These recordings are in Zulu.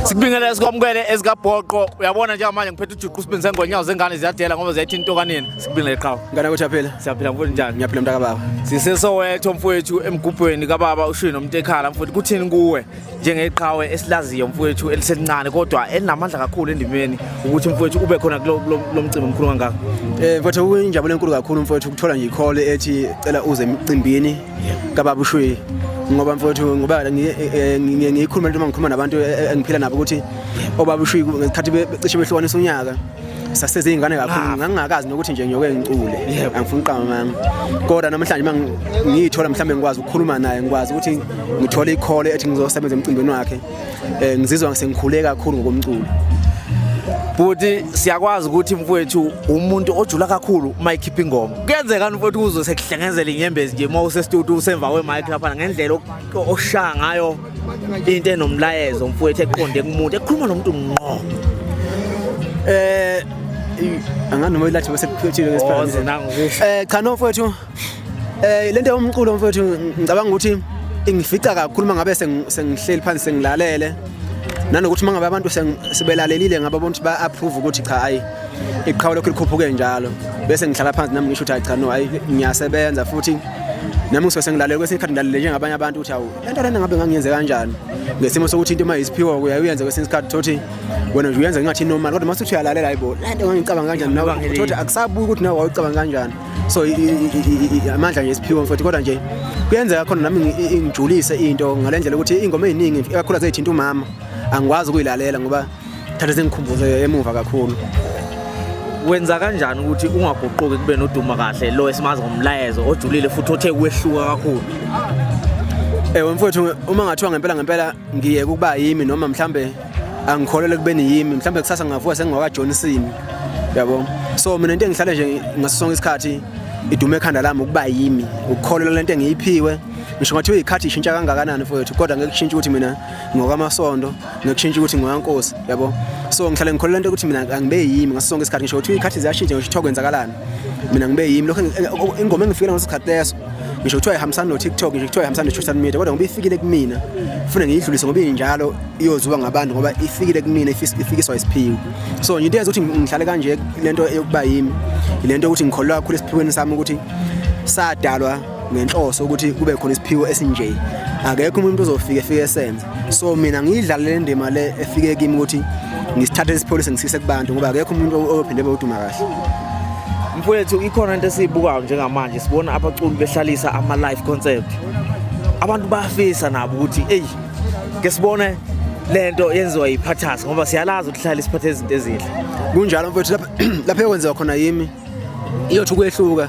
Sikubingelele sikwamukele ezikabhoqo. Uyabona njengamanje ngiphethe ujuqu usibini sengonyawo zengane ziyadela ngoba ziyayithi into kanini. Sikubingelele qhawe. Ngane kuthi aphila. Siyaphila mfowethu njani? Ngiyaphila mntaka baba. SiseSoweto mfowethu emgubhweni kababa ushini noMntekhala mfowethu kuthini kuwe njengeqhawe esilaziyo mfowethu eliselincane kodwa elinamandla kakhulu endimeni ukuthi mfowethu ube khona kulo lo mcimbi omkhulu kangaka. Mfowethu kuyinjabulo enkulu kakhulu mfowethu ukuthola nje i-call ethi cela uze emcimbini kababa uShwi ngoba mfowethu ngoba ngiyikhuluma lento uma ngikhuluma nabantu engiphila nabo ukuthi obaba uShwi ngesikhathi cishe behlukanisa unyaka sasezingane kakhulu ngangingakazi nokuthi nje ngiyoke ngicule angifuni uqamba manga kodwa namhlanje uma ngiyithola mhlawumbe ngikwazi ukukhuluma naye ngikwazi ukuthi ngithole i-call ethi ngizosebenza emcimbini wakhe ngizizwa sengikhule kakhulu ngokomculo. Bhuti siyakwazi ukuthi mfowethu umuntu ojula kakhulu uma ikhipha ingoma. Kuyenzeka mfowethu uzwe sekuhlengezela inyembezi nje uma usestudio usemva kwe-mic lapha ngendlela oshaya ngayo into enomlayezo mfowethu eqonde kumuntu ekhuluma nomuntu ngqo. Angani noma ilathi bese kuphethile ngesiphambi. Nangu kusho. Cha no mfowethu lento yomculo mfowethu ngicabanga ukuthi ingifica kakhulu mangabe sengihleli phansi sengilalele nanokuthi mangabe abantu sebelalelile ngabe abantu ba approve ukuthi cha hayi iqhawe lokhu likhuphuke njalo bese ngihlala phansi nami ngisho ukuthi hayi cha no hayi ngiyasebenza futhi nami ngisuke sengilalele kwesinye isikhathi ngilalele njengabanye abantu ukuthi hawu lento lena ngabe ngangiyenze kanjani ngesimo sokuthi into uma isiphiwa uyaye uyenze kwesinye isikhathi thothi wena nje uyenza ngathi normal kodwa mase uthi uyalalela hayibo lento ngangicabanga kanjani nawe thothi akusabuyi ukuthi nawe wawucabanga kanjani so amandla nje isiphiwo mfowethu kodwa nje kuyenzeka khona nami ingijulise into ngalendlela ukuthi ingoma eziningi ikakhulu ezithinta umama angikwazi ukuyilalela ngoba thatha zingikhumbuze emuva kakhulu. Wenza kanjani ukuthi ungaguquki kube noduma kahle lo esimazi ngomlayezo ojulile futhi othe kwehluka kakhulu? Ewe mfowethu uma ngathiwa ngempela ngempela ngiyeke ukuba yimi noma mhlambe angikholele kubeni yimi mhlambe kusasa ngingavuka sengingaka Johnson yabo so mina into engihlale nje ngaso sonke isikhathi idume ekhanda lami ukuba yimi ukukholelwa lento engiyiphiwe ngisho ngathiwa izikhathi ishintsha kangakanani mfowethu kodwa ngeke kushintshe ukuthi mina ngokwamasondo ngeke kushintshe ukuthi ngokankosi yabo so ngihlale ngikholelwa lento ukuthi mina angibe yimi ngaso sonke isikhathi ngisho ukuthi izikhathi ziyashintsha ngisho kuthiwa kwenzakalani mina ngibe yimi lokho ingoma engifikela ngaso sikhathi leso ngisho kuthiwa ihambisana no-TikTok ngisho kuthiwa ihambisana ne-social media kodwa ngoba ifikile kumina funa ngiyidlulise ngoba injalo iyozuka ngabantu ngoba ifikile kumina ifikiswa isiphiwo so into yenza ukuthi ngihlale kanje lento yokuba yimi lento yokuthi ngikholelwa kakhulu esiphiweni sami ukuthi sadalwa ngenhloso ukuthi kube khona isiphiwo esinje akekho umuntu ozofika efike esenze so mina ngiyidlale le ndima le efike kimi ukuthi ngisithathe isiphiwo sengisise kubantu ngoba akekho umuntu oyophinde bewuduma kahle. Mfowethu ikhona into esiyibukayo njengamanje sibona abaculi behlalisa ama live concert abantu bayafisa nabo ukuthi eyi ke sibone lento yenziwa yiphathasi ngoba siyalazi ukuthi hlala isiphathe izinto ezinhle. Kunjalo mfowethu lapha ekwenziwa khona yimi iyothi ukwehluka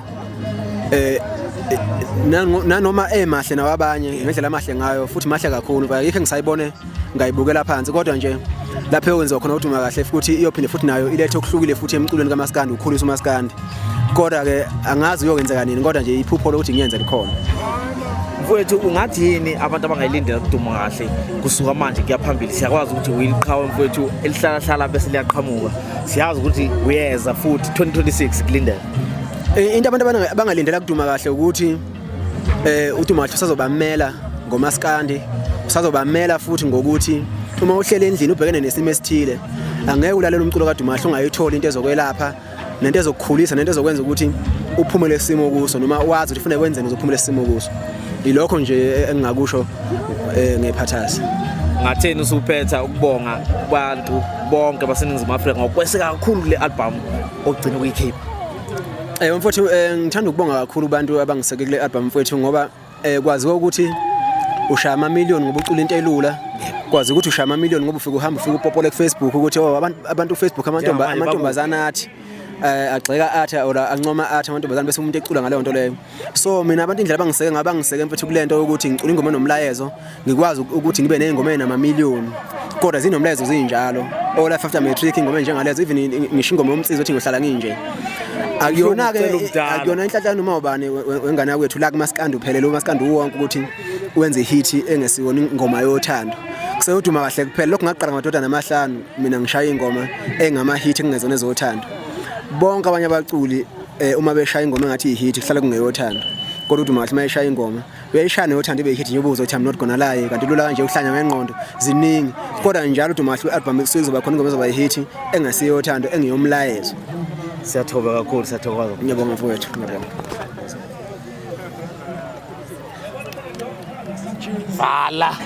nanoma emahle nawabanye ngendlela amahle ngayo futhi mahle kakhulu ayikho engisayibone ngayibukela phansi kodwa nje lapho ekwenziwa khona uduma kahle futhi iyophinde futhi nayo ilethe okuhlukile futhi emculweni kaMaskandi ukhulisa uMaskandi kodwa ke angazi uyokwenzeka nini kodwa nje iphupho lokuthi ngiyenze likhona. Mfowethu ungathi yini abantu abangayilindela kuduma kahle kusuka manje kuya phambili siyakwazi ukuthi uyiqhawe mfowethu elihlala hlala bese liyaqhamuka siyazi ukuthi uyeza futhi 2026 kulindela. Into abantu abangalindela kuduma kahle ukuthi uduma kahle usazobamela ngomaskandi usazobamela futhi ngokuthi uma uhlele endlini ubhekene nesimo esithile angeke ulalele umculo kaDuma kahle ungayitholi into ezokwelapha nento ezokukhulisa nento ezokwenza ukuthi uphume lesimo kuso noma wazi ukuthi ufuna kwenzeni uzophumela lesimo kuso ilokho nje engingakusho ngephathasi. Ngatheni usuphetha ukubonga kubantu bonke baseNingizimu Afrika ngokweseka kakhulu kule album ogcina ukuyikhipha? Mfowethu ngithanda ukubonga kakhulu kubantu abangiseke kule album mfowethu ngoba kwaziwa ukuthi ushaya amamiliyoni ngoba ucula into elula kwazi ukuthi ushaya amamiliyoni ngoba ufike uhamba ufike upopole ku Facebook ukuthi oh abantu Facebook amantombazana athi agxeka athi or ancoma athi amantombazana bese umuntu ecula ngaleyo nto leyo so mina abantu indlela abangiseke ngayo bangiseke mfethu kulento yokuthi ngicula ingoma enomlayezo ngikwazi ukuthi ngibe nezingoma ezinamamiliyoni kodwa zinomlayezo zinjalo o life after matric ingoma enjengalezo even ngisho ingoma yomsizi othi ngiyohlala nginje akuyona ke akuyona inhlanhla noma ubani wengane yakwethu la kumaskandi uphelele umaskandi uwonke ukuthi wenze hit engesiyona ingoma yothando kuseyoduma kahle kuphela lokho ngaqala ngamadodana amahlanu mina ngishaya ingoma engama hit kungezona ezothando bonke abanye abaculi uma beshaya ingoma engathi ihit kuhlala kungeyothando. Kodwa uDuma Kahle uma eshaya ingoma uyayishaya neyothando ibe hit nje, ubuzo uthi I'm not gonna lie, kanti lula kanje uhlanya ngengqondo ziningi. Kodwa njalo uDuma Kahle i-album isuke izoba khona ingoma ezoba hit engasiyo yothando, engiyomlayezo. Siyathoba kakhulu, siyathokoza. Ngiyabonga mfowethu, ngiyabonga. Vala.